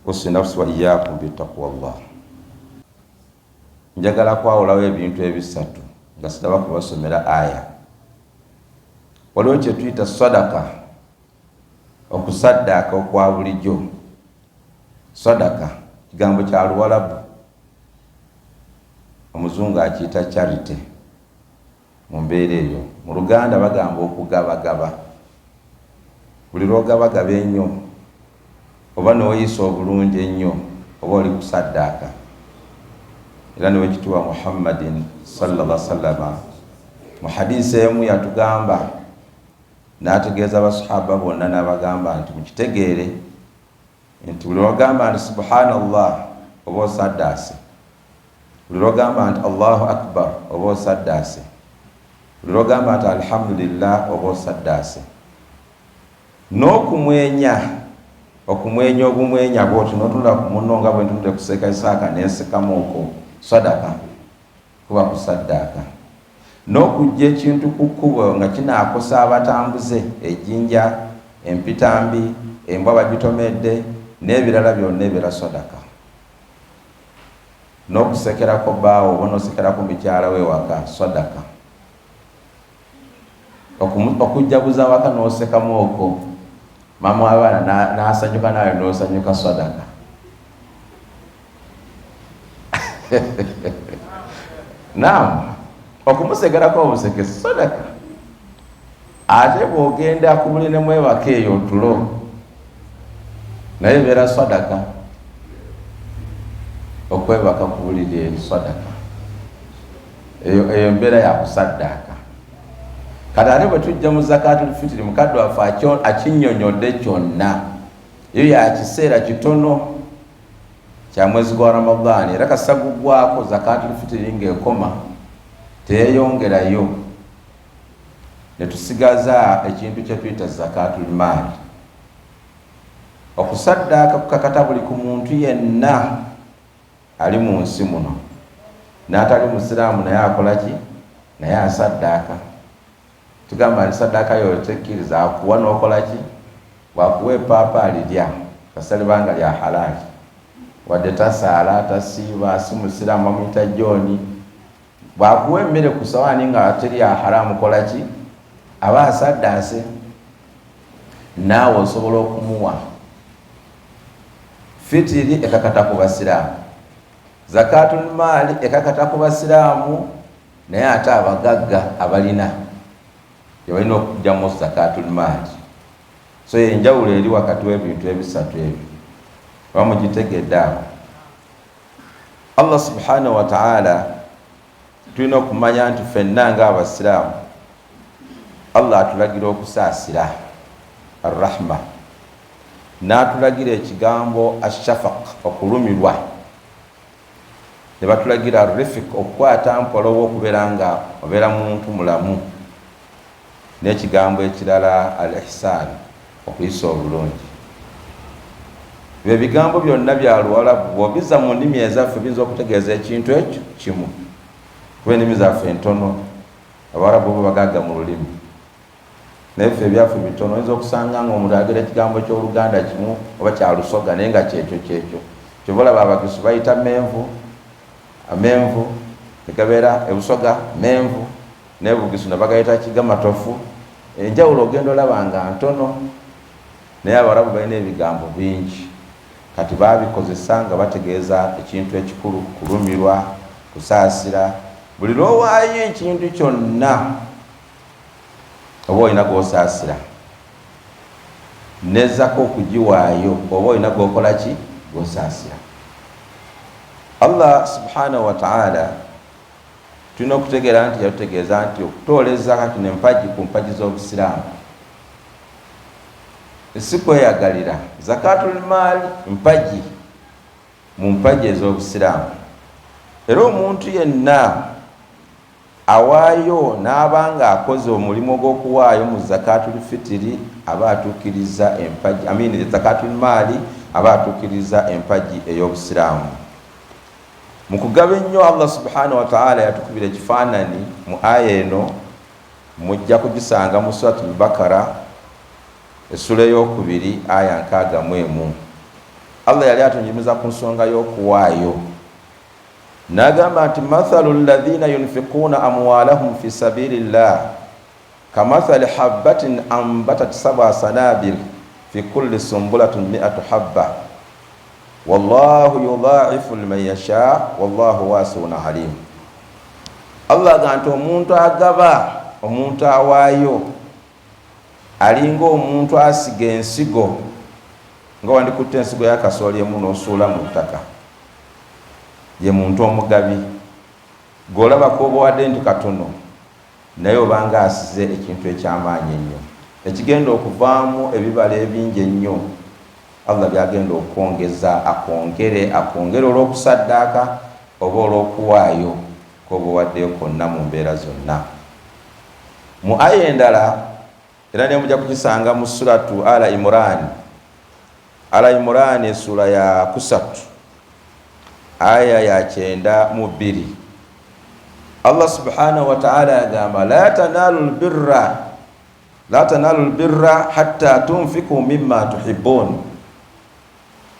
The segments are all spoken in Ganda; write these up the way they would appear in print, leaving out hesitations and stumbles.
Usi nafsi wa iyakum bitaqwa llah. Njagala kwawulawo ebintu ebisatu nga siraba kubasomera aya. Waliwo kyetuyita sadaka, okusaddaaka okwa bulijjo. Sadaka kigambo kya Luwalabu, omuzungu akiyita charity. Mu mbeera eyo mu Luganda bagamba okugabagaba. Buli lwogabagaba ennyo oba neweyisa obulungi ennyo oba oli kusaddaaka. Era newekitiibwa Muhammadin sallallahu sallama mu hadisi emu yatugamba n'ategeeza abasahaba bonna n'abagamba nti mukitegeere nti buli lwogamba nti subhanallah oba osaddaase, buli lwogamba nti Allahu akbar oba osaddaase, buli lwogamba nti alhamdulillah oba osaddaase. N'okumwenya, okumwenya obumwenya bwoti notunula ku munno nga bwe ntunudde kuseeka Isaaka nensekamu, okwo sadaka, kuba kusaddaaka. N'okujja ekintu ku kkubo nga kinaakosa abatambuze, ejjinja, empitambi, embwa bagitomedde n'ebirala byonna, ebeera sadaka. N'okusekerako bbaawo oba n'osekerako mukyala we waka, sadaka. Okujjaguza waka n'osekamu okwo, maama w'abaana n'asanyuka naawe n'osanyuka, sadaka. Naam, okumusekerako obuseke sadaka. Ate bw'ogenda ku buli ne mwebaka eyo otulo, naye ebeera sadaka. Okwebaka ku buliri eri sadaka, eyo embeera yakusaddaaka. Kati ate bwe tujja mu zakatul fitiri, mukadde waffe akinnyonnyodde kyonna. Eyo ya kiseera kitono kya mwezi gwa Ramadaani, era kasita guggwako zakatul fitiri ng'ekoma, teyeyongerayo, ne tusigaza ekintu kye tuyita zakatul maali. Okusaddaaka kukakata buli ku muntu yenna ali mu nsi muno, n'atali musiraamu naye akola ki? Naye asaddaaka. Tugamba nti saddaaka yo tekkiriza akuwa n'okola ki? Bwakuwa epaapa alirya kasita libanga lya halaali, wadde tasaala, tasiiba, si musiraamu, bamuyita John, bwakuwa emmere ku sawaani nga teri ya haramu, kola ki? Aba asaddaase, naawe osobola okumuwa. Fitiri ekakata ku basiraamu, zakatul maali ekakata ku basiraamu, naye ate abagagga abalina tebalina okugyamu zakatul maali. So enjawulo eri wakati w'ebintu ebisatu ebyo oba mugitegedde awo. Allah subhanahu wataala, tulina okumanya nti ffenna nga abasiraamu Allah atulagira okusaasira, arrahma, n'atulagira ekigambo ashafaq, okulumirwa, ne batulagira rifik, okukwata mpola oba okubeera nga obeera muntu mulamu, n'ekigambo ekirala al ihsan, okuyisa obulungi. Ebyo ebigambo byonna bya Luwalabu, bw'obizza mu nnimi ezaffe biyinza okutegeeza ekintu ekyo kimu, kuba ennimi zaffe ntono. Abawarabu bo bagagga mu lulimi, naye ffe ebyaffe bitono. Oyinza okusanga nga omuntu ayogera ekigambo ky'Oluganda kimu oba kya Lusoga, naye nga kyekyo kyekyo. Kyova olaba Abagisu bayita menvu amenvu, negabeera ebusoga menvu, nebugisu nabagayita kigamatofu. Enjawulo ogenda olaba nga ntono, naye Abarabu balina ebigambo bingi. Kati babikozesa nga bategeeza ekintu ekikulu, kulumirwa, kusaasira. Buli lwowaayo ekintu kyonna oba olina gwosaasira, nezako okugiwaayo oba olina gwokola ki? Gwosaasira. Allah subhanahu wataala tulina okutegeera nti yatutegeeza nti okutooleza kati nempagi ku mpagi z'obusiraamu si kweyagalira. Zakatul maali mpagi mu mpagi ez'obusiraamu, era omuntu yenna awaayo n'aba nga akoze omulimu ogw'okuwaayo mu zakatul fitiri aba atuukiriza empagi, amini, zakatul maali, aba atuukiriza empagi ey'obusiraamu. Mu kugaba ennyo, Allah subhanahu wataala yatukubira ekifaanani mu aya eno, mujja kugisanga mu Suratul Bakara, essula eyokubiri, aya 61. Allah yali atunyumiza ku nsonga y'okuwaayo, n'agamba nti mathalu alladhina yunfiquuna amwalahum fi sabilillah kamathali habbatin ambatat sab'a sanabil fi kulli sumbulatin mi'atu habba wallahu yudha'ifu liman yasha wallahu wasi'un alim. Allah agamba nti omuntu agaba, omuntu awaayo, alinga omuntu asiga ensigo, nga wandikutte ensigo y'akasooli emu n'osuula mu ttaka. Ye muntu omugabi gw'olaba k'oba wadde nti katono, naye obanga asize ekintu ekyamaanyi ennyo ekigenda okuvaamu ebibala ebingi ennyo. Allah byagenda okwongeza, akwongere akwongere olw'okusaddaaka oba olw'okuwaayo k'oba owaddeyo kwonna mu mbeera zonna. Mu aya endala era ne mujja kugisanga mu Suratu Ala Imurani, Ala Imurani essuula ya 3 aya ya 92, Allah subhanahu wataala agamba la tanalu lbirra, la tanalu lbirra hatta tunfiku mimma tuhibbun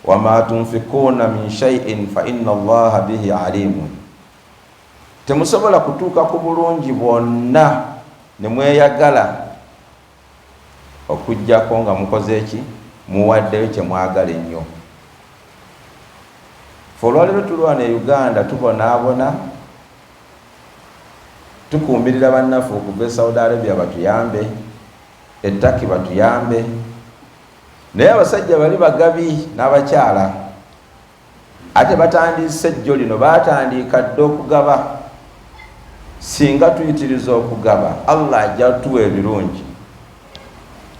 wama tunfikuna min shay'in fa inna Allaha bihi alimun. Temusobola kutuuka ku bulungi bwonna ne mweyagala okuggyako nga mukoze eki? Muwaddeyo kye mwagala ennyo. Fe olwaleero tulwana e Uganda, tubonaabona, tukuumirira bannaffe okuva e Saudi Arabia batuyambe, ettaki batuyambe, naye abasajja bali bagabi n'abakyala, ate batandise ejjo lino, batandika dde okugaba. Singa tuyitiriza okugaba, Allah ajja tuwa ebirungi.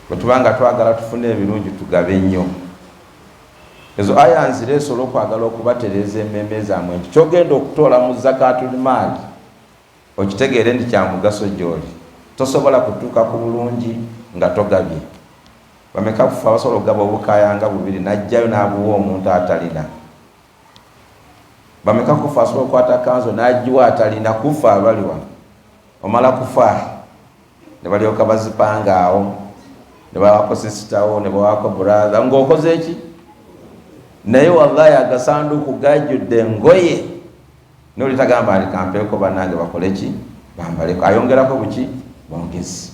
Bwe tubanga twagala tufune ebirungi, tugabe nnyo. Ezo aya nzireese olw'okwagala okubatereeza emmeeme zammwe nti kyogenda okutoola mu zakatul maali okitegeere nti kya mugaso gy'oli. Tosobola kutuuka ku bulungi nga togabye. Bameka kufa abasobola okugaba obukayanga bubiri n'ajjayo n'abuwa omuntu atalina? Bameka kufa asobola okukwata kanzo n'agiwa atalina? Kufa abaliwa omala kufa ne balyoka bazipanga awo, ne bawako sisitawo, ne bawako brother, ng'okoze eki? Naye wallahi agasanduuku gajjudde engoye, noli tagamba nti kampeeko bannange bakole ki, bambaleko. Ayongerako buki bwongezi.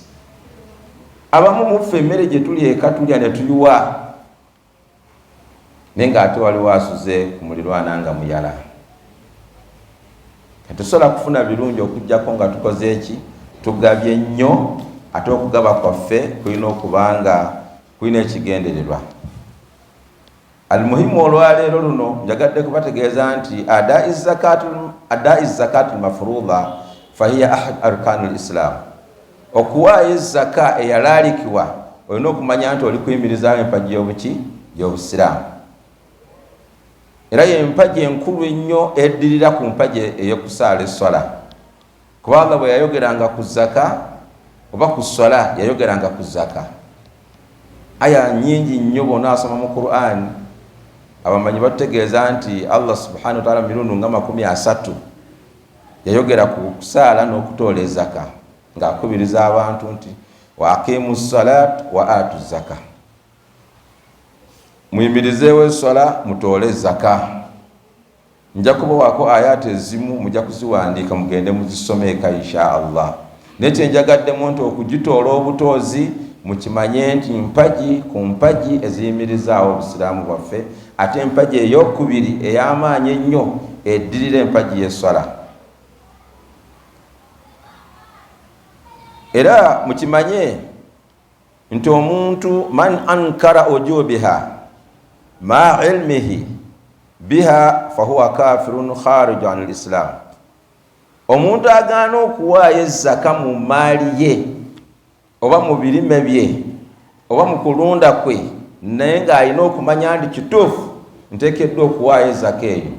Abamu muffe emmere gye tuli eka tulya ne tuyiwa, naye ng'ate waliwo asuze ku mulirwana nga muyala. Tetusobola kufuna birungi okuggyako nga tukoze eki? Tugabye nnyo. Ate okugaba kwaffe kulina okuba nga kulina ekigendererwa. Almuhimu, olwaleero luno njagadde kubategeeza nti adai zakatu lmafrudha fahiya ahad arkanu lislam. Okuwaayo ezaka eyalaalikibwa, olina okumanya nti oli kuyimirizaawo empagi y'obuki? Y'obusiraamu. Era yempagi enkulu ennyo eddirira ku mpagi ey'okusaala esswala, kuba Allah bwe yayogeranga ku zaka oba ku swala, yayogeranga ku zaka. Aya nyingi nnyo bw'onaasoma mu Qur'an. Abamanyi batutegeeza nti Allah subhanahu wataala mirundi nga 30 yayogera ku kusaala n'okutoola ezaka, ng'akubiriza abantu nti wa aqimu salat wa atu zaka, muyimirizeewo eswala, mutoole zaka. Nja kubawaako ayati ezimu, mujja kuziwandiika mugende muzisome eka insha Allah. Naye kyenjagaddemu nti okugitoola obutoozi, mukimanye nti mpagi ku mpagi eziyimirizaawo obusiraamu bwaffe, ate empagi eyokubiri ey'amaanyi ennyo eddirira empagi y'eswala. Era mukimanye nti omuntu man ankara ujubiha ma ilmihi biha fahuwa kafirun khariju an lislam. Omuntu agaana okuwaayo ezaka mu maali ye oba mu birime bye oba mu kulunda kwe, naye ng'alina okumanya nti kituufu nteekeddwa okuwaayo ezaka eyo,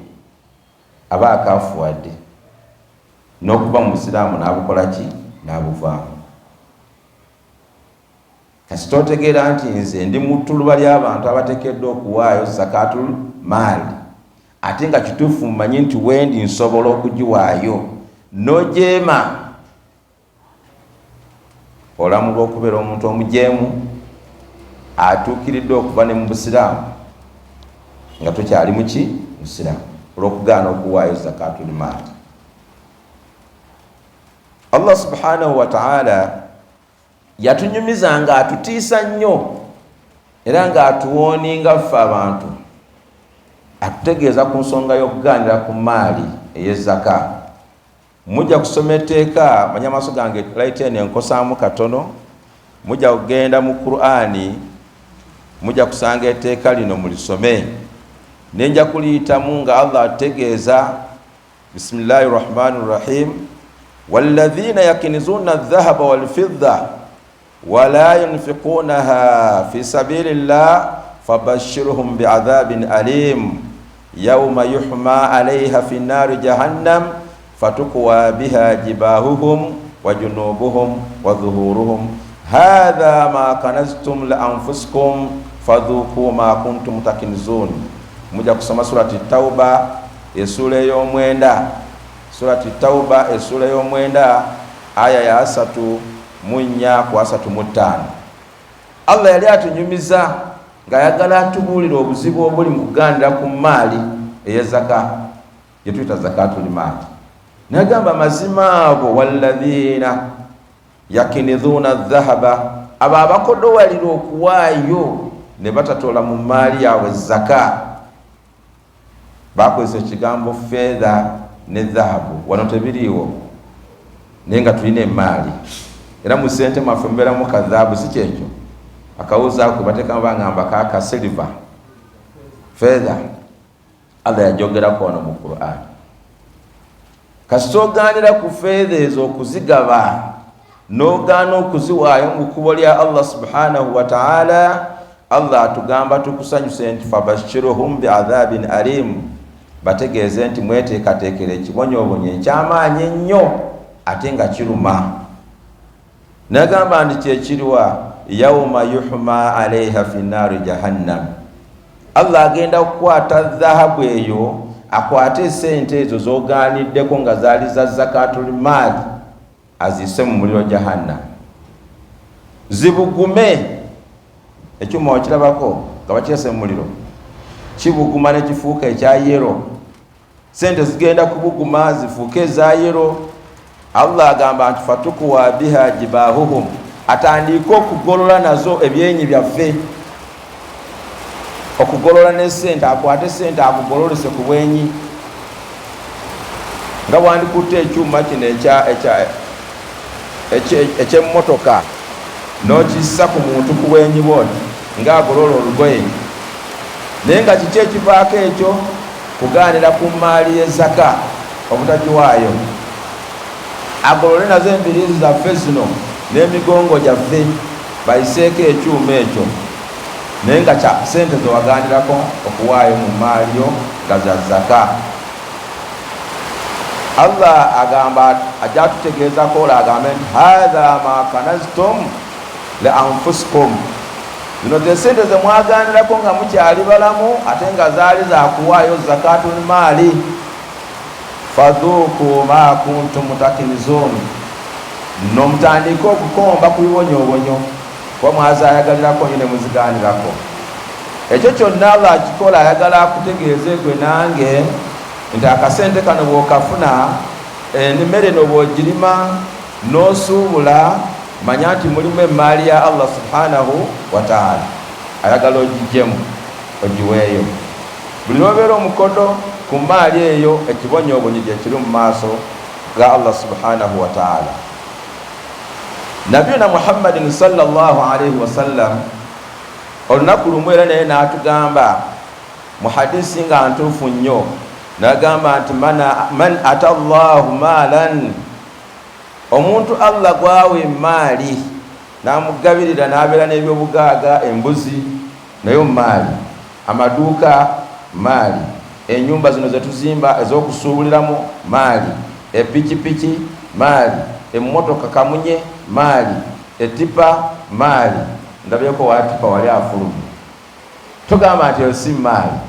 aba akafuwadde n'okuba mu busiraamu n'abukola ki? N'abuvaamu. Kasita otegeera nti nze ndi mu ttuluba ly'abantu abateekeddwa okuwaayo zakatul maali, ate nga kituufu mmanyi nti wendi nsobola okugiwaayo, n'ojeema, olamulwa okubeera omuntu omujeemu atuukiridde okuva ne mu busiraamu. Nga tokyali muki? Musiraamu, olw'okugaana okuwaayo zakatul maali. Allah subhanahu wataala yatunyumiza nga atutiisa nnyo era ng'atuwooninga ffe abantu, atutegeeza ku nsonga y'okugaanira ku maali ey'ezaka. Mujja kusoma etteeka, manya amaaso gange laiti eno enkosaamu katono. Mujja kugenda mu Qur'ani, mujja kusanga etteeka lino, mulisome nenja kuliyitamu nga Allah atutegeeza. Bismillahi rahmani rahim. Walladhina yakinizuna dhahaba walfidda wala yunfiqunaha fi sabilillah fabashirhum biadhabin alim yauma yuhma alaiha fi nari jahannam fatukwa biha jibahuhum wa junubuhum wa dhuhuruhum hadha ma kanaztum la anfusikum fadhuku ma kuntum takinizun. Mujja kusoma Surati Tauba essuula ey'omwenda, Surati Tauba essuula ey'omwenda, aya ya 34 ku 35. Allah yali atunyumiza ng'ayagala atubuulira obuzibu obuli mu kugaanira ku maali ey'ezaka gyetuyita zakatul maali. Nagamba mazima abo walladhina yakinidhuuna dhahaba, abo abakodowalira okuwaayo ne batatola mu maali yaabwe zaka. Bakozesa ekigambo feedha ne dhahabu, wano tebiriiwo, naye nga tulina emaali era mu sente mwaffe mubeeramu kadhaabu, si kyekyo akawuzi ako bateekamu bagamba kaka silver, feather. Allah yajogerako wano mu Quran. Kasita ogaanira ku feedha ezo okuzigaba n'ogaana okuziwaayo mu kkubo lya Allah subhanahu wataala, Allah atugamba tukusanyuse nti fabashiruhum biadhabin alim, bategeeze nti mweteekateekera ekibonyoobonyo ekyamaanyi ennyo ate nga kiruma. Nagamba nti kyekiriwa? Yauma yuhma alaiha fi naari jahannam. Allah agenda kukwata dhahabu eyo, akwate esente ezo zoganiddeko nga zaali za zakatul maali, azise mu muliro jahannam zibugume. Ekyuma okirabako nga bakirese mu muliro kibuguma nekifuuka ekya yero. Sente zigenda kubuguma zifuuke eza yero. Allah agamba nti fatukuwa biha jibahuhum, atandiike okugolola nazo ebyenyi byaffe, okugolola ne sente, akwate sente akugololese ku bwenyi nga bwandikutte ekyuma kino ekyemmotoka n'okissa ku muntu ku bwenyi bwoti ng'agolola olugoye. Naye nga kiki ekivaako ekyo? Kugaanira ku maali y'ezaka, obutagiwaayo. Agolole nazo embiriizi zaffe zino n'emigongo gyaffe, bayiseeko ekyuma ekyo, naye nga kya sente zewaganirako okuwaayo mu maali yo nga za zaka. Allah agamba ajja atutegeezako ola agambe nti hatha ma kanaztum li anfusikum, zino ze sente ze mwaganirako nga mukyali balamu ate nga zaali zakuwaayo zakatul maali. Fadhuku ma kuntum takinizun, nomutandike okukomba ku bibonyoobonyo kuba mwazayagalirako nyo ne muziganirako. Ekyo kyonna Allah akikola ayagala akutegeeze gwe nange nti akasente kano bw'okafuna, emmere no bw'ogirima n'osuubula, manya nti mulimu emaali ya Allah subhanahu wataala, ayagala ogijjemu ogiweeyo. Buli lwobeera omukodo ku maali eyo, ekibonyoobonyo gye kiri mu maaso ga Allah subhanahu wataala. Nabiyuna Muhammadin sallallahu alaihi wasallam olunaku lumu era naye n'atugamba mu hadisi nga ntuufu nnyo, n'agamba nti man ata llahu maalan, omuntu Allah gwawa emaali n'amugabirira n'abeera n'ebyobugaaga, embuzi nayo maali, amaduuka maali, enyumba zino zetuzimba ez'okusuubuliramu maali, epikipiki maali, emmotoka kamunye maali, etipa maali. Ndabyeko wa tipa wali afulumye, tugamba nti eyo si maali.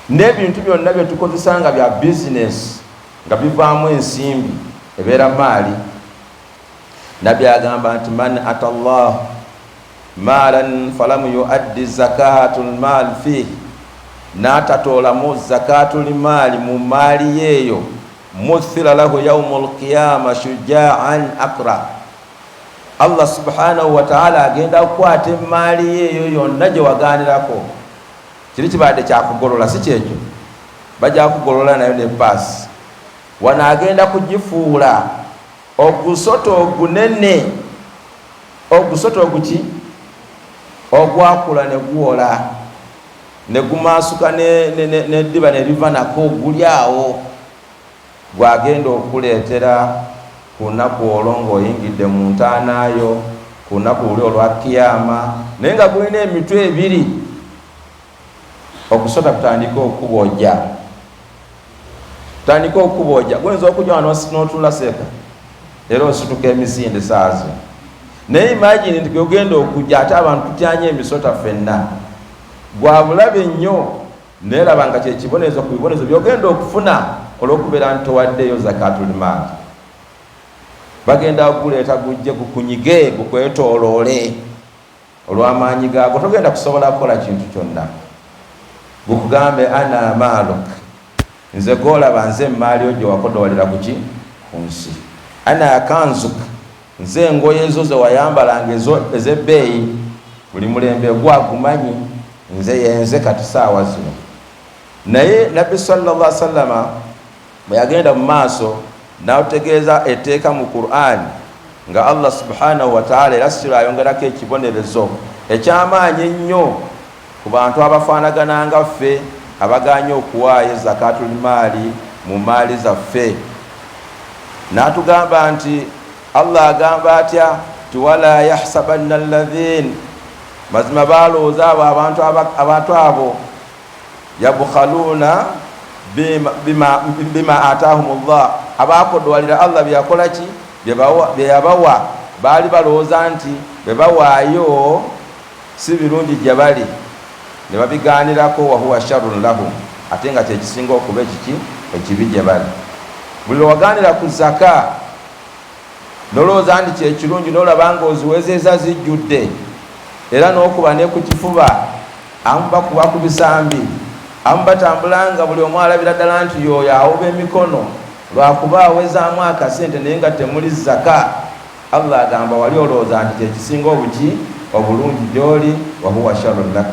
N'ebintu byonna bye tukozesa nga bya bizinesi nga bivaamu ensimbi ebeera maali. Nabbi agamba nti man ata llah maalan falamu yuaddi zakatul maal fih. N'atatoolamu zakatul maali mu maali yeeyo, muthila lahu yaumu lqiyama shujaan akra. Allah subhanahu wataala agenda kukwata emaali yeeyo yonna gye waganirako. Kiri kibadde kyakugolola, si kyekyo? Bajja kugolola nayo ne paasi. Wano agenda kugifuula ogusota ogunene, ogusota oguki ogwakula ne guwola ne gumaasuka neddiba ne liva nako guli awo, gwagenda okuleetera ku lunaku olwo ng'oyingidde mu ntaanaayo ku lunaku luli olwa kiyama, naye nga gulina emitwe ebiri. Ogusota kutandika okubojja, tandika okubojja, guyinza okujja n'otuula seeka era osituka emisinde saazi. Naye imagine nti gwegenda okujja, ate abantu tutyanye emisota ffenna, gwa bulabe nnyo. Naye laba nga kyekibonerezo ku bibonerezo byogenda okufuna olw'okubeera nti towaddeyo zakatul maali. Bagenda kuguleeta gujje gukunyige, gukwetooloole olw'amaanyi gaago, togenda kusobola kukola kintu kyonna. Gukugambe, ana maaluk, nze gwolaba, nze emaali yo gye wakodowalira kuki ku nsi. Ana kanzuk, nze engoye zo ze wayambalanga ez'ebbeeyi, buli mulembe gwagumanyi, nze yenze kati saawa zino. Naye Nabbi sallallahu sallama bwe yagenda mu maaso n'atutegeeza etteeka mu Qur'ani, nga Allah subhanahu wataala era sira ayongerako ekibonerezo ekyamaanyi ennyo ku bantu abafaanagana nga ffe abaganye okuwaayo zakatul maali mu maali zaffe, n'atugamba nti Allah agamba atya ti wala yahsabanna alladhin, mazima balowooza abo abantu abo yabukhaluuna bima atahum llah, abakodowalira Allah byeyakola ki, byeyabawa. Baali balowooza nti bwe bawaayo si birungi gye bali, ne babigaanirako. Wahuwa sharrun lahum, ate nga kyekisinga okuba ekiki ekibi gye bali. Buli lwewagaanira ku zaka nolowooza nti kyekirungi, nolaba nga oziwezeeza zijjudde, era n'okuba ne ku kifuba, amu bakuba ku bisambi, amu batambula nga buli omu alabira ddala nti yoyo awuba emikono lwakuba awezaamu akasente, naye nga temuli zaka. Allah agamba, wali olowooza nti kyekisinga obuki obulungi gy'oli, wahuwa sharrun lak,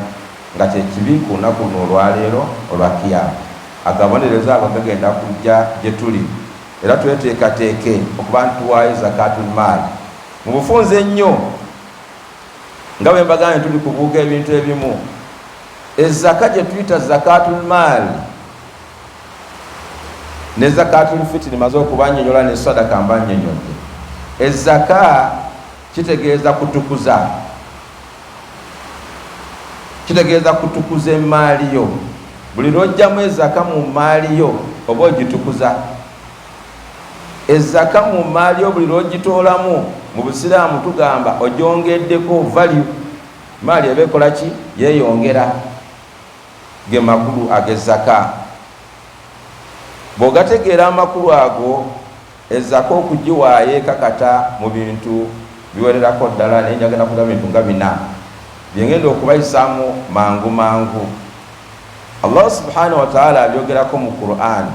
nga kyekibi ku lunaku luno olwaleero olwa kiyama. Agabonerezo ago gagenda kujja gye tuli, era tweteekateeke okuba nti tuwaayo zakatul maali mu bufunze ennyo. Nga bwe mbagambye, tuli kubuuka ebintu ebimu. Ezaka gye tuyita zakatul maali ne zakatul fitiri maze okubanyonyola, ne sadaka mbanyonyodde. Ezaka kitegeeza kutukuza, kitegeeza kutukuza emaali yo. Buli lwojjamu ezaka mu maali yo oba ogitukuza. Ezaka mu maali yo buli lwogitoolamu, mu busiraamu tugamba ogyongeddeko value, maali eba ekola ki, yeeyongera. Ge makulu ag'ezaka. Bw'ogategeera amakulu ago, ezaka okugiwaayo ekakata mu bintu biwererako ddala, naye njagenda kuga bintu nga bina byengenda okubayisaamu mangu mangu. Allah subhanahu wataala abyogerako mu Quran.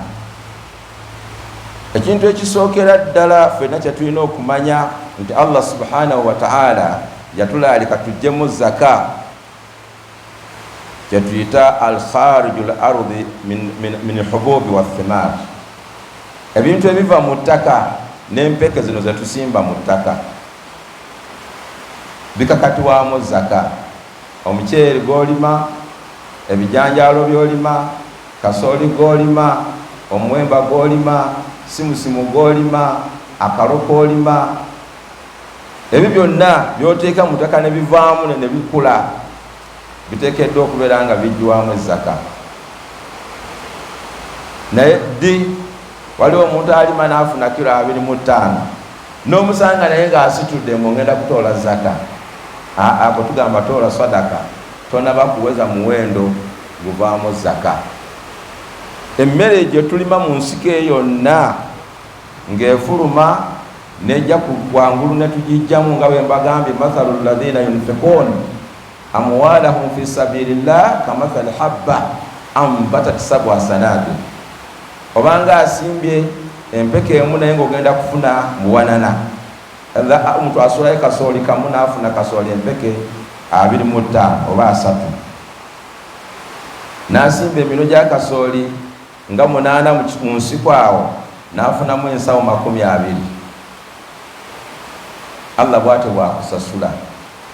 Ekintu ekisookera ddala ffenna kyetulina okumanya nti Allah subhanahu wataala yatulaalika tuggyemu zaka, kyetuyita al khariju l ardi min hububi wathimar, ebintu ebiva mu ttaka n'empeke zino zetusimba mu ttaka bikakatibwamu zaka. Omuceere gwolima, ebijanjaalo byolima, kasooli gwolima, omuwemba gwolima, simusimu gwolima, akalo koolima, ebyo byonna byoteeka mu ttaka ne bivaamu ne bikula, biteekeddwa okubeera nga bijjwamu ezaka. Naye ddi waliwo omuntu alima n'afuna kiro 25 n'omusanga naye ng'asitudde mu ngenda kutoola zaka? Aa, bwe tugamba toola sadaka, tonaba kuweza muwendo guvaamu zaka. Emmere gye tulima mu nsiko eyo yonna ng'efuluma nejja wangulu ne tugijjamu, nga bwe mbagambye, mathalu ladhina yunfiquun amwalahum fi sabilillah kamathali habba. Ambatat sabwa sanabil, obanga asimbye empeke emu naye ng'ogenda kufuna muwanana. Omuntu asulayo kasooli kamu n'afuna kasooli empeke 25 oba 30, n'asimba emino gya kasooli nga 8 mu nsiko awo n'afunamu ensawo 20. Allah bw'atyo bw'akusasula.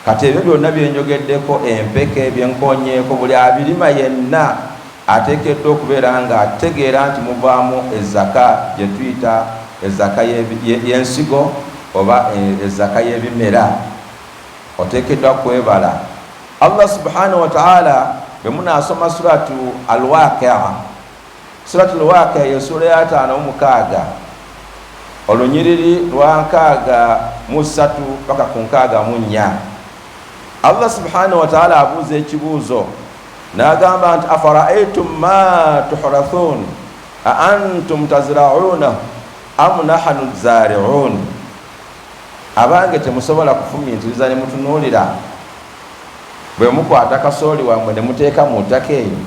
Kati ebyo byonna byenjogeddeko, empeke byenkonyeeko, buli abirima yenna ateekeddwa okubeera nga ategeera nti muvaamu ezaka gye tuyita ezaka y'ensigo oba ezaka y'ebimera, oteekeddwa kwebala. Allah subhanahu wa ta'ala bwe munaasoma suratu Alwaqia, suratu Alwaqia ye ssuula ya 56, olunyiriri lwa 63 paka ku 64, Allah subhanahu wa ta'ala abuuza ekibuuzo n'agamba nti afara'aytum ma tuhrathun a antum tazra'unahu am nahnu zari'un. Abange temusobola kufumiitiriza ne mutunuulira bwe mukwata kasooli wammwe ne muteeka mu ttaka eyo,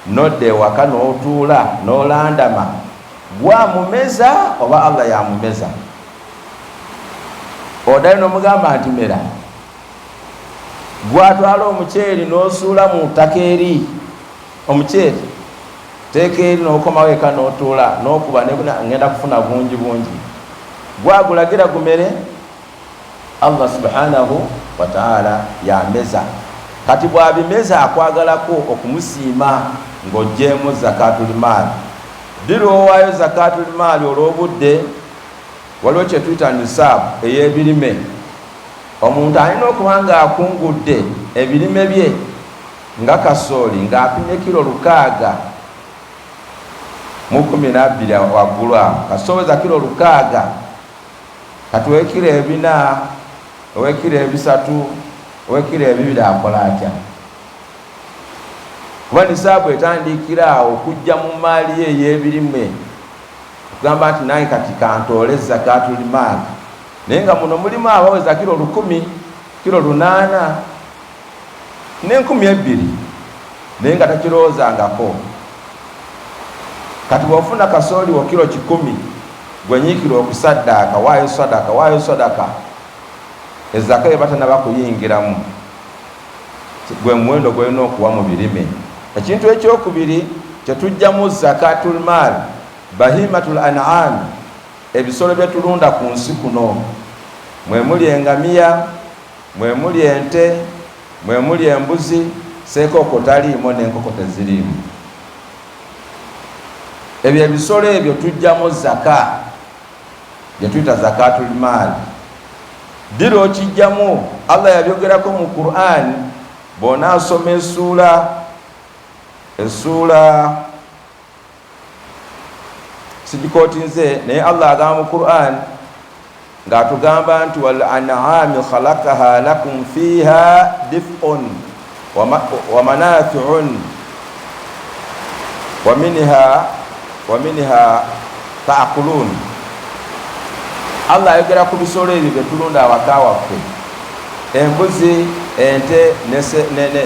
nodda ewaka n'otuula n'olandama, gwamumeza oba Allah yamumeza? Oddayo n'omugamba nti mera. Gwatwala omuceeri n'osuula mu ttaka eri, omuceeri teeka eri n'okomawo eka n'otuula n'okuba ngenda kufuna bungi bungi, gwagulagira gumere? Allah subhanahu wa ta'ala yameza. Kati bw'abimeza akwagalako okumusiima ng'oggyeemu zakatul maali. Ddi lw'owaayo zakatul maali? Olw'obudde waliwo kye tuyita nisaabu ey'ebirime. Omuntu alina okuba ng'akungudde ebirime bye nga kasooli ng'apimye kiro 612 waggulu awo, kasobeza kiro 6. Kati ow'ekiro 4, ow'ekiro 3, ow'ekiro 2 akola atya? Kuba nisaabu etandikira awo okujja mu maali ye ey'ebirime, okugamba nti nange kati kantoole zakatul maali. Naye nga muno mulimu abaweza kiro 1000, kiro 800 n'2000, naye nga takirowoozangako. Kati bw'ofuna kasooli wo kiro 100, gwenyiikira okusaddaaka, waayo sadaka, waayo sadaka, ezaka eba tanaba kuyingiramu, gwe muwendo gw'olina okuwa mu birime. Ekintu ekyokubiri kyetujjamu zakatul maal, bahimatul an'am, ebisolo bye tulunda ku nsi kuno, mwe muli engamiya, mwe muli ente, mwe muli embuzi, seekooko taliimu n'enkoko teziriimu. Ebyo ebisolo ebyo tujjamu zaka gye tuyita zakatul maal. Ddi lw'okijjamu? Allah yabyogerako mu Qur'an. Bw'onaasoma essuula sigikootinze, naye Allah agamba mu Qur'an ng'atugamba nti wal an'ami khalaqaha lakum fiha dif'un wa manafi'un wa minha ta'kulun. Allah ayogera ku bisolo ebyo bye tulunda awaka waffe, embuzi, ente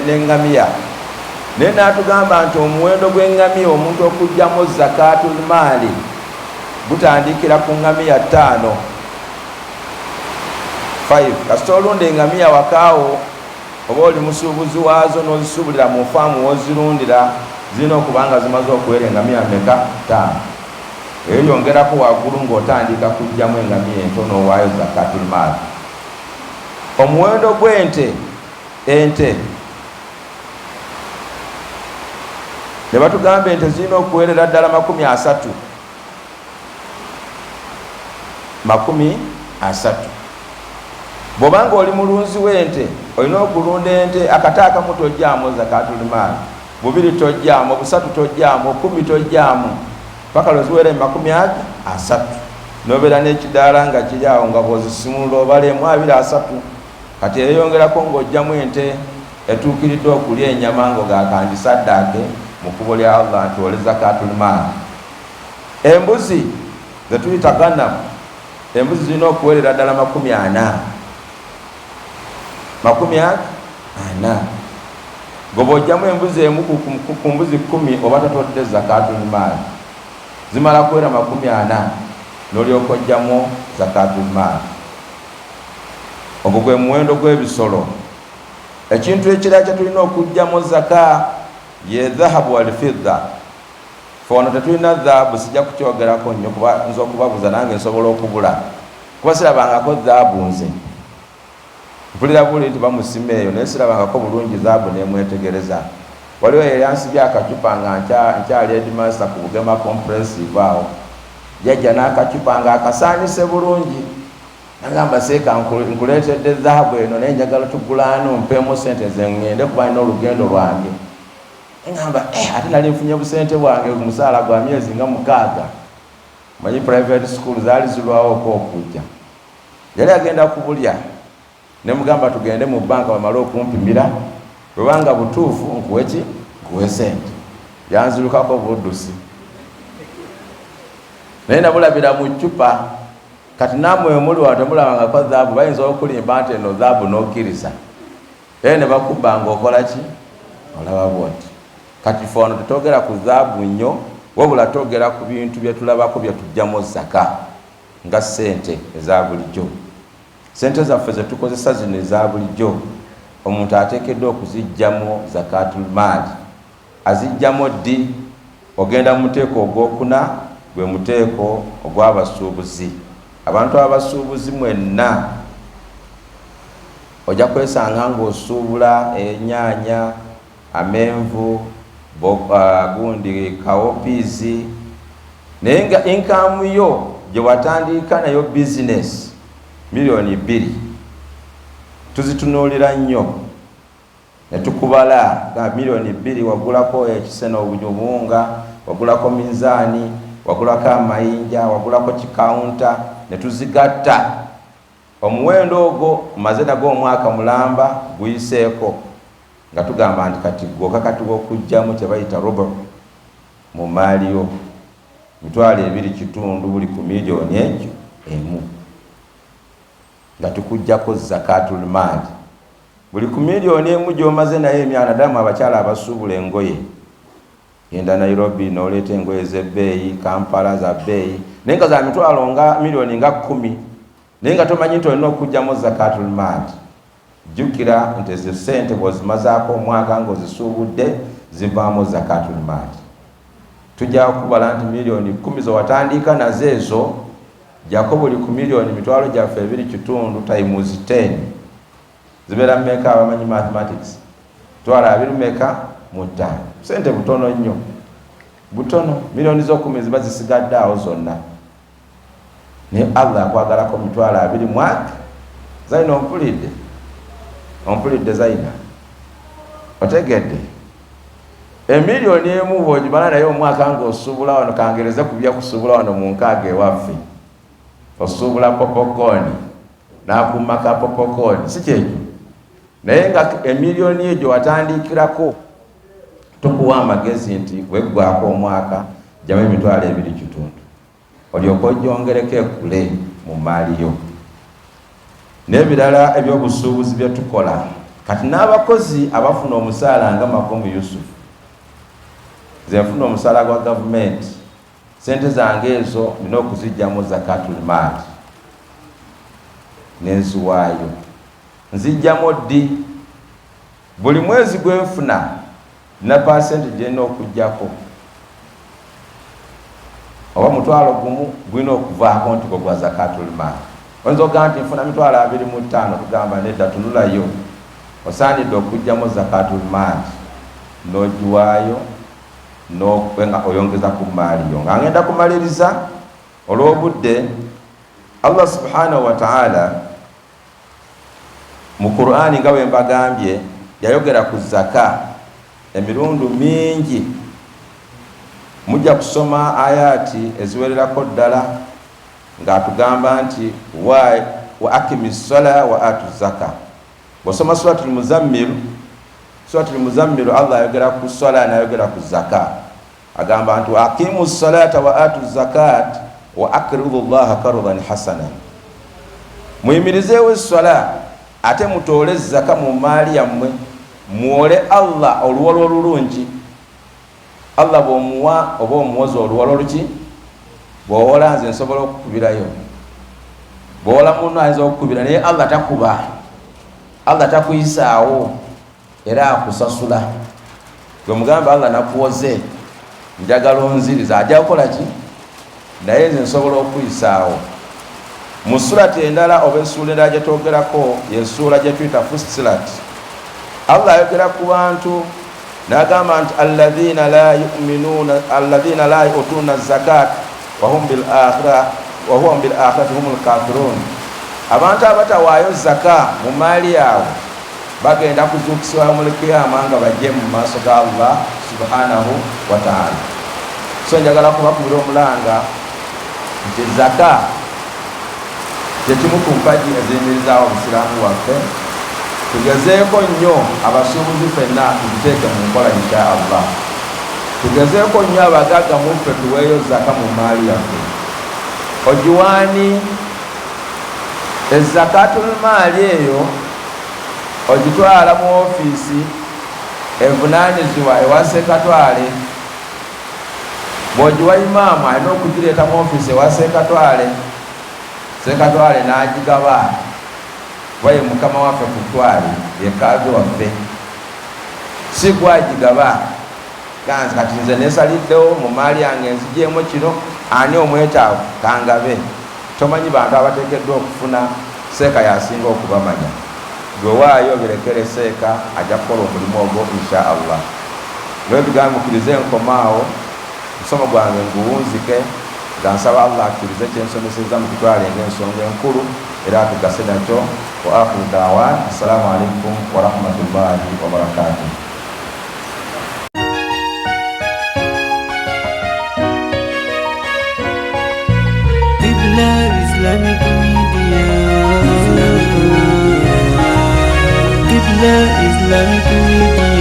n'eŋŋamiya. Naye n'atugamba nti omuwendo gw'eŋŋamiya omuntu okuggyamu zakatul maali gutandikira ku ŋŋamiya 5. 5 kasita olunda eŋŋamiya wakaawo oba oli musuubuzi waazo n'ozisuubulira mu faamu w'ozirundira, zirina okuba nga zimaze okuwera eŋŋamiya meka? 5. Eyo yongerako waggulu ng'otandika kuggyamu eŋŋamiya ento n'owaayo zakatul maali. Omuwendo gw'ente, ente ne batugamba ente zirina okuwerera ddala 30, 30. Bw'oba ng'oli mulunzi w'ente olina okulunda ente akata akamu tojjaamu zakatul maali, bubiri tojjaamu, busatu tojjaamu, 10 tojjaamu, paka lwe ziwera 30, n'obeera n'ekidaala nga kiri awo nga bw'ozisimulula obala emu, abiri, asatu. Kati eyeyongerako ng'ojjamu ente etuukiridde okulya enyama ng'ogakangisaddaake mu kkubo lya Allah nti ole zakatul maali. Embuzi ze tuyita ghanam, embuzi zirina okuwerera ddala 40, 40. Goba ojjamu embuzi emu ku mbuzi 10 oba totodde zakatul maali, zimala kuwera 40 n'olyoka ojjamu zakatul maali. Ogwo gwe muwendo gw'ebisolo. Ekintu ekirala kye tulina okuggyamu zaka ye dhahabu wal fidda. Ffe wano tetulina dhaabu, sijja kukyogerako nnyo kuba nza okubabuza nange nsobola okubula, kuba sirabangako dhaabu. Nze mpulira buli nti bamusima eyo, naye sirabangako bulungi dhaabu nemwetegereza. Waliwo eyansibye akacupa nga nkyali headmaster ku Bugema Comprehensive awo, yajja n'akacupa nga akasaanise bulungi, nagamba, "Seeka, nkuleetedde dhaabu eno, naye njagala tugulaano mpeemu sente nze ŋŋende kuba nina olugendo lwange." Ngamba, "Eh, ate nali nfunye busente bwange, omusaala gwa myezi nga 6." Manyi private school zaali zirwawoko okujja, yali agenda kubulya. Nemugamba, "Tugende mu banka bamale okumpimira, bwebanga butuufu nkuweki, nkuwe sente." Yanzirukako buddusi, naye nabulabira mu ccupa. Kati namwe muli wano temulabangako dhaabu, bayinza okulimba nti eno dhaabu n'okkiriza, era ne bakubba nga okola ki, olaba bwoti. Kati fe wano tetwogera ku dhaabu nnyo, wabula twogera ku bintu byetulabako byetugjamu zaka, nga sente eza bulijjo. Sente zaffe zetukozesa zino eza bulijjo, omuntu ateekeddwa okuzijjamu zakatul maali. Azijjamu ddi? Ogenda mu muteeko ogwokuna, gwe muteeko ogw'abasuubuzi. Abantu abasuubuzi mwenna, ojja kwesanga ng'osuubula enyaanya, amenvu, gundi kawopiizi, naye nga income yo gye watandika nayo bizinesi 2 miliyoni, tuzitunuulira nnyo ne tukubala ga 2 miliyoni, wagulako ekisena obuwunga, wagulako minzaani, wagulako amayinja, wagulako kikawunta, ne tuzigatta. Omuwendo ogwo maze nagwo omwaka mulamba guyiseeko, nga tugamba nti kati gwokakatibwa okugjamu kye bayita rubu mu maaliyo, 2.5 miliyoni buli ku miliyoni egyo emu, nga tukugjako zakatul maali buli ku miliyoni emu gy'omaze naye emyana. Ddala abakyala abasuubula engoye, genda Nairobi n'oleeta engoye z'ebbeeyi, Kampala za bbeeyi, naye nga za mitwalo nga miliyoni nga 10, naye nga tomanyi nti olina okugjamu zakatul maali. Jjukira nti ezo sente bw'ozimazaako omwaka ng'ozisuubudde, zivaamu zakatul maali. Tujja kubala nti miliyoni 10 zewatandika nazo ezo, jjako buli ku miliyoni mitwalo gyaffe 2.5 times 10, zibeera mmeka? Abamanyi mathematics, 25 meka mu 5. Sente butono nnyo, butono. Miliyoni z'okumi ziba zisigadde awo zonna, naye Allah akwagalako 20,000 mwaka. Zaina, ompulidde? Ompulidde Zaina? Otegedde? Emiliyoni 1 bwogimala naye omwaka ngaosuubula wano, kangereze ku byakusuubula wano mu nkaaga ewaffe, osuubula popcorn n'akuuma ka popcorn, si kyekyo? Naye nga emiliyoni egyo watandikirako, tukuwa amagezi nti weggwako omwaka, jjamu 2.5 miliyoni, olyoka ogyongereko ekule mu maali yo n'ebirala ebyobusuubuzi bye tukola. Kati n'abakozi abafuna omusaala nga Makomu Yusufu, nze nfuna omusaala gwa gavumenti, sente zange ezo nina okuzijjamu zakatul maali nenziwaayo. Nzijjamu ddi? Buli mwezi gwenfuna nina pasenti gyerina okugjako, oba 10,000 gulina okuvaako nti gwe gwa zakatul maali. Oyinza okugamba nti nfuna 25,000, tugamba nedda, tunulayo, osaanidde okugjamu zakatul maali n'ogiwaayo nga oyongeza ku maali yo. Nga ngenda kumaliriza olw'obudde, Allah subhanahu wataala mu Qur'ani, nga bwe mbagambye, yayogera ku zaka emirundu mingi. Mujja kusoma ayaati eziwererako ddala ng'atugamba nti wa akimi sala wa atu zaka. Bwosoma Suratul Muzammiru, Suratul Muzammiru, Allah ayogera ku sala nayogera ku zaka. Agamba nti wa aqimu salata wa atu zakat wa akridu llaha kardan hasanan, muyimirizeewo esswala ate mutoole zaka mu maali yammwe. Muwole Allah oluwolo olulungi. Allah bw'omuwa oba omuwoza oluwolo luki? Bw'owola nze nsobola okukubirayo, bw'owola munno ayinza okukubira, naye Allah takuba, Allah takuyisaawo, era akusasula. Gwe mugambe Allah nakuwoze, njagala onziriza, ajja kukola ki? Naye nze nsobola okuyisaawo. Mu surati endala oba essuula endala gye twogerako, y'essuula gye tuyita Fussilat, Allah ayogera ku bantu n'agamba nti alladhina la yu'minuna alladhina la yu'tuna zakat wahum bil akhirah wa hum bil akhirati humul kafirun. Abantu abatawaayo zaka mu maali yaabwe bagenda kuzuukisibwa mu kiyama nga bajje mu maaso ga Allah subhanahu wa ta'ala. So njagala kubakubira omulanga nti zaka kyekimu ku mpagi eziyimirizaawo obusiraamu bwaffe. Tugezeeko nnyo abasuubuzi ffenna tugiteeke mu nkola insha Allah. Tugezeeko nnyo abagagga muffe tuweeyo zaka mu maali yaffe. Ogiwaani ezakatul maali eyo ogitwala mu ofiisi evunaanyizibwa ewa Ssekatwale. Bw'ogiwa imaamu alina okugireeta mu ofiisi ewa Ssekatwale, Ssekatwale n'agigaba, kuba ye mukama waffe ku ttwale, ye kaazi waffe, si gwagigaba. Ganze kati nze nesaliddewo mu maali yange nzigyemu kino, ani omwetaavu kangabe. Tomanyi bantu abateekeddwa okufuna, seeka yasinga okubamanya. Gwe waayo birekere seeka, ajja kukola omulimu ogwo insha Allah. Lwebigambo mukkirize nkomaawo, omusomo gwange nguwunzike nga nsaba Allah akkirize kyensomesezza mukitwale ng'ensonga enkulu era atugase nakyo. Wa akhiru daawan, assalamu alaikum warahmatullahi wabarakatuh. Qibla Islamic Media. Qibla Islamic Media.